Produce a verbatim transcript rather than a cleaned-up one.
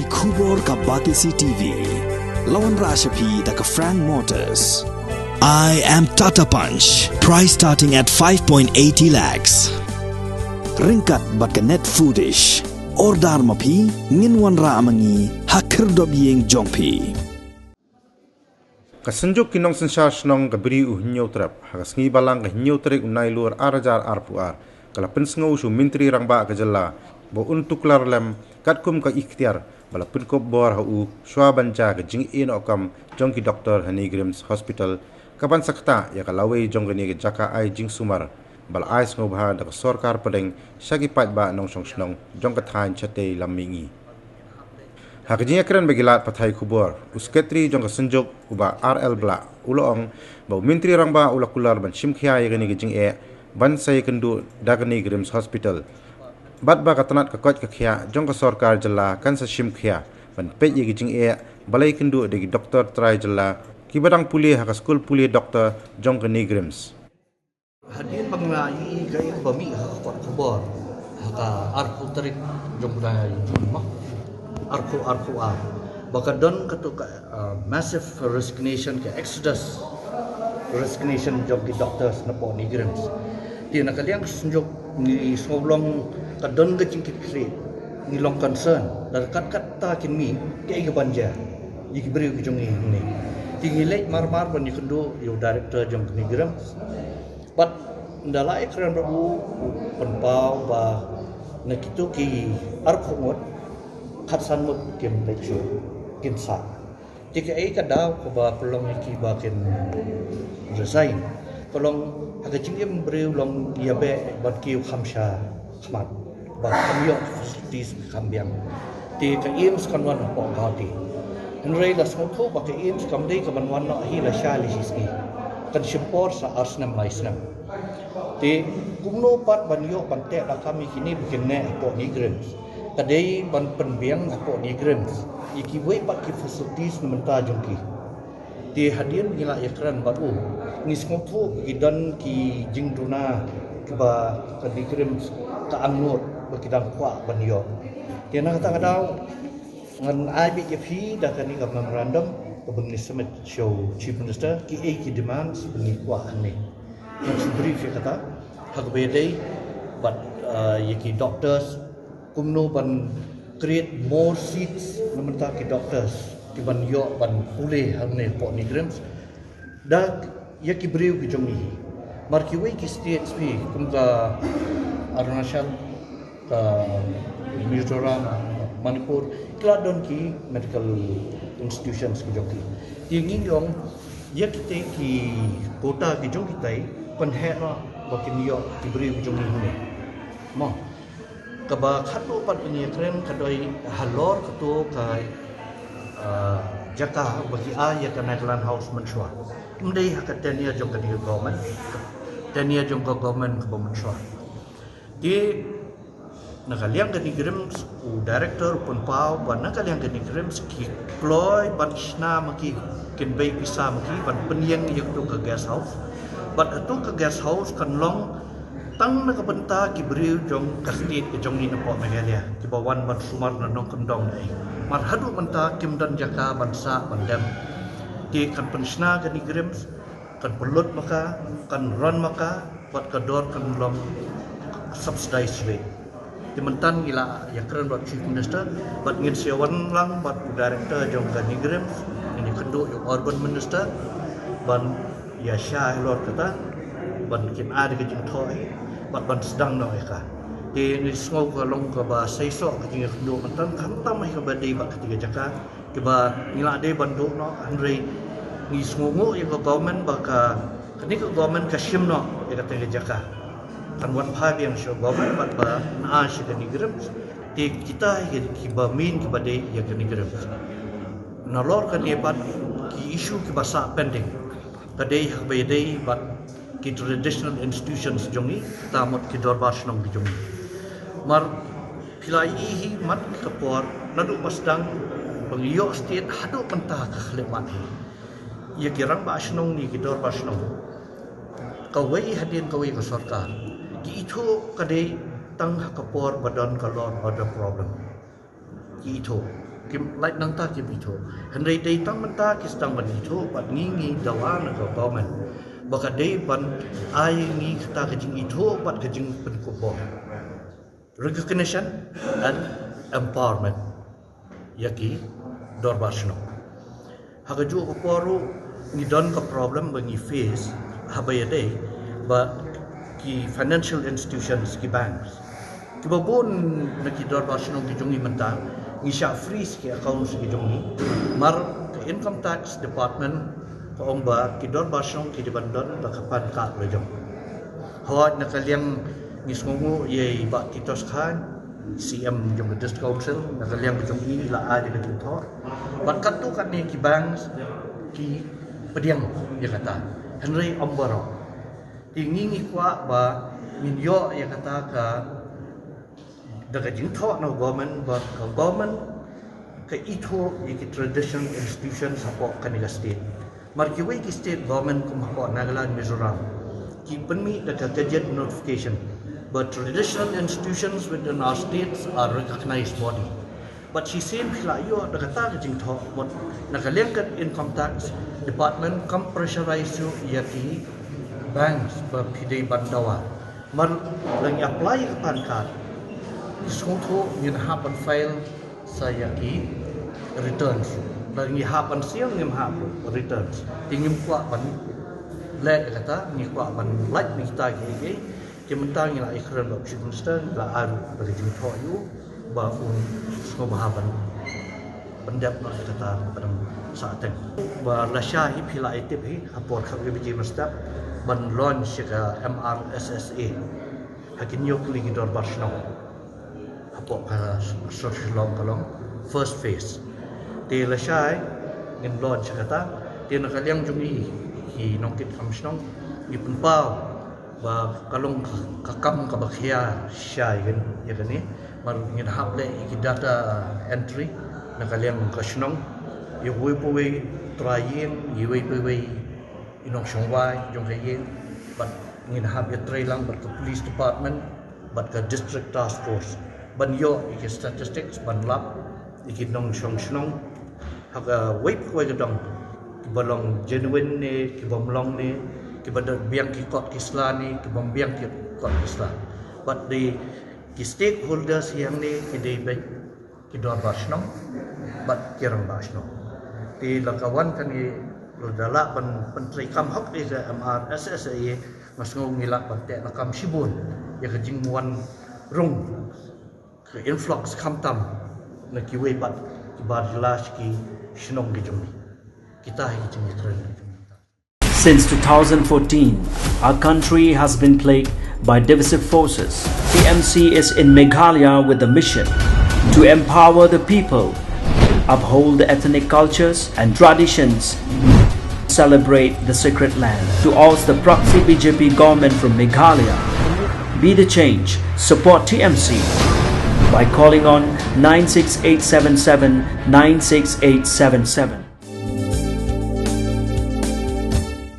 Khubor ka Batesi T V. La wanrah sha phi da ka Frank Motors. I am Tata Punch. Price starting at five point eighty lakhs. Ryngkat bad ka Net Foodish. Order ma phi, ngin wanrah ma ngi ha khyrdop ïing jong phi. Ka Synjuk ki Nongsynshar Shnong ka Bri u Hynñiewtrep, ha ka sngi Balang ka hynñiew tarik u Nailur ar hajar arphew ar, ka la pynsngew sha u Myntri Rangbah ka Jylla ba un tuklar lem katkum ka ikhtiar ba la pynkup bor ha u shwa ban jia ka jingïehnoh kam jong ki doktor ha NEIGRIHMS Hospital, kaban sa ktah ïa ka lawei jong kane ka jaka ai jingsumar ba la ai sngewbha da ka sorkar pdeng sha ki paidbah nongshong shnong jong ka thaiñ shatei lam mihngi. Ha ka jingïakren bad ki lad pathai khubor, u Sekretari jong ka Synjuk, u Bah R L Blah, u la ong ba u Myntri Rangbah u la kular ban shim khia ïa kane ka jingeh ban sa ïakynduh da ka NEIGRIHMS Hospital, bad ba ka tnat ka koit ka khiah jong ka sorkar jylla kan sa shim khia ban peit ïa ka jingeh ba la ïakynduh da ki doktor trai jylla kiba dang pule ha ka skul pule doktor jong ka NEIGRIHMS. Hadien ba nga la ïohi kaei kaba mih ha ka kot khubor ha ka arphew tarik jong u bnai Jun, mo, arphew, arphew ar, ba ka don kato ka, uh, massive resignation, ka exodus resignation jong ki doctors napoh NEIGRIHMS. Te na ka liang ka Synjuk ngi sngew long ka don ka jingkitkhlieh, ngi long concern, lada kat katta kin mih, kaei kaban jia ïa ki briew ki jong ngi hangne. Te ngi leit mar mar ban ïakynduh ïa u director jong ka NEIGRIHMS. Bad ynda la ïakren bad u, u pynpaw ba na kito ki arphew ngut, khatsan ngut kim leit shuh, kin sah. Te kaei ka daw kaba pynlong ïa ki ba kin resign? Ka long ha ka jingim briew long ïa beh ban kiew kham sha khmat, ba kham ïoh facilities kham biang. Te ka AIIMS kan wan hapoh county. Hynrei la sngewthuh ba ka AIIMS kam dei kaban wan noh hi lashai lashisngi. Kan shim por sa ar snem lai snem. Te kumno pat ban ïoh ban teh da kam ïa kine ba kin neh hapoh NEIGRIHMS? Ka dei ban pynbiang hapoh NEIGRIHMS ïa kiwei pat ki facilities na bynta jong ki. Te hadien ngi la ïakren bad u, ngi sngewthuh ba ki don ki jingduna kiba ka NEIGRIHMS ka angnud ba ki dang kwah ban ïoh. Te na kata ka daw ngan ai beit ïa phi da kane ka memorandum kaba ngi submit sha u Chief Minister, kiei ki demands ba ngi kwah hangne. Ngan shu brief ïa kata, ha kaba ïadei bad, uh, ïa ki doctors, kumno ban create more seats na bynta ki doctors kiban ïoh ban pule hangne hapoh NEIGRIHMS. Da ïa ki briew ki jong ngi hi. Mar kiwei ki states phi kum ka Arunachal, ka Mizoram, Manipur, ki la don ki medical institutions ki jong ki. Te ngi ong ïa kita ki quota ki jong kita, pynheh noh ba kin ïoh ki briew ki jong ngi hangne. Mo. Kaba khatduh pat ba ngi ïakren ka dei halor kato ka, ah, jaka ba ki ai ïa ka Nagaland House mynshuwa. Ym dei ha ka tenure jong kane ka government, tenure jong ka government kaba mynshuwa. Te na ka liang ka NEIGRIHMS, u director u pynpaw ba na ka liang ka NEIGRIHMS ki kloi ban shna ma ki, kin bei pisa ma ki ban pynïeng ïa kato ka guest house. Bad kato ka guest house kan long tang na ka bynta ki briew jong ka state ka jong ngi napoh Meghalaya kiba wan ban sumar na nongkyndong na ei. Mar haduh mynta kim don jaka ban sah ban dem. Te kan pynshna ka NEIGRIHMS, kan pynlut ma ka, kan run ma ka, bad ka dor kan long subsidized rate. Te mynta ngi la ïakren bad Chief Minister, bad ngin sa ïawan lang bad u director jong ka NEIGRIHMS, ngin ïakynduh ïa u Urban Minister ban ïa shai halor kata, ban kin ai da ka jingthoh hi, bad ban sdang noh ïa ka. Te ngi sngew ka long kaba seisoh ka jingïakynduh mynta, khamtam hi kaba dei bad kata ka jaka kiba ngi la dei ban duh noh, hynrei ngi sngewnguh ïa ka government ba ka, kane ka government ka shim noh ïa kata ka jaka. Kan wan phai biang sha government bad ban ai sha ka NEIGRIHMS, te kita hi kiba main kiba dei ïa ka NEIGRIHMS. Nalor kane pat ki issue kiba sah pending ka dei ha kaba ïadei bad ki traditional institutions jong ngi, kata mut ki dorbar shnong ki jong ngi. Mar phi la ïohi hi mat ka por naduh ba sdang ba ngi ïoh state haduh mynta ka khlem mat hi. Ïa ki rangbah shnong ne ki dorbar shnong, kawei hadien kawei ka sorkar, ki ithuh ka dei tang ha ka por ba don ka law and order problem. Ki ithuh. Kim lait nangta kim ithuh. Hynrei dei tang mynta ki sdang ban ithuh bad ngi ngi dawa na ka government ba ka dei ban ai ngi kata ka jingithuh bad ka jingpynkup bor, recognition and empowerment ïa ki dorbar shnong. Ha kajuh ka por ruh ngi don ka problem ba ngi face haba ïadei bad ki financial institutions, ki banks. Kiba bun na ki dorbar shnong ki jong ngi mynta ngi shah freeze ki accounts ki jong ngi. Mar ka Income Tax Department ka ong ba ki dorbar shnong ki dei ban don da ka PAN card la jong. Hooid, na ka liang ngi sngewnguh ïa i Bah Titos Chyne, C M jong ka District Council, na ka liang ka jong i la ai da ka jingthoh. Bad katto katne ki banks ki pdiang ïa kata. Hynrei ym baroh. Te ngi ngi kwah ba ngin ïoh ïa kata ka da ka jingthoh na government, ba ka government ka ithuh ïa ki traditional institutions hapoh kane ka state. Mar kiwei ki state government kum hapoh Nagaland, Mizoram, ki pynmih da ka gazette notification ba traditional institutions within our states are recognized body. Bad shisien phi la ïoh da kata ka jingthoh, bad na ka liang ka Income Tax Department kam pressurize shuh ïa ki banks ba phi dei ban dawa. Mar la ngi apply ka PAN card, ki sngewthuh ngin hap ban file sa ïa ki returns. La ngi hap ban seal, ngim hap returns. Te ngim kwah ban leh kata, ngi kwah ban lait na kita kiei kiei. Te mynta ngi la ïakren bad u Chief Minister, ngi la ai ruh da ka jingthoh ïa u ba un sngewbha ban pyndep noh ïa kata, ban sa teng. Ba lashai hi phi la ïatip hi, ha por khatwei baje mynstep ban launch ïa ka M R S S A ha ki hynñiew tylli ki dorbar shnong hapoh ka sor Shillong, ka long first phase. Te lashai ngin launch ïa kata. Te na ka liang jong ngi, ki nongkitkam shnong, ngi pynpaw ba ka long ka, ka kam kaba khia shisha ïa kane. Mar ngin hap leh ïa ki data entry na ka liang ka shnong, ïa uwei pa uwei u trai ïing, ïa uwei pa uwei i nongshong wai jong ka ïing. Bad ngin hap ïatrei lang bad ka police department bad ka district task force ban ïoh ïa ki statistics, ban lap ïa ki nongshong shnong ha kawei pa kawei ka dong, kiba long genuine ne kiba ym long ne, kiba da biang ki kot ki sla ne kiba ym biang ki kot ki sla. Bad dei ki stakeholders hangne ki dei beit ki dorbar shnong bad ki rangbah shnong. Te la ka wan kane, lada lah ban pyntreikam hok ïa ka M R S S A, nga sngew ngi lah ban teh lakam shibun ïa ka jingwan rung ka influx khamtam na kiwei pat ki bar jylla sha ki shnong ki jong ngi. Kita hi ki jingïakren. Since two thousand fourteen, our country has been plagued by divisive forces. T M C is in Meghalaya with the mission to empower the people, uphold the ethnic cultures and traditions, celebrate the sacred land. To oust the proxy B J P government from Meghalaya, be the change, support T M C by calling on nine six eight seven seven nine six eight seven seven.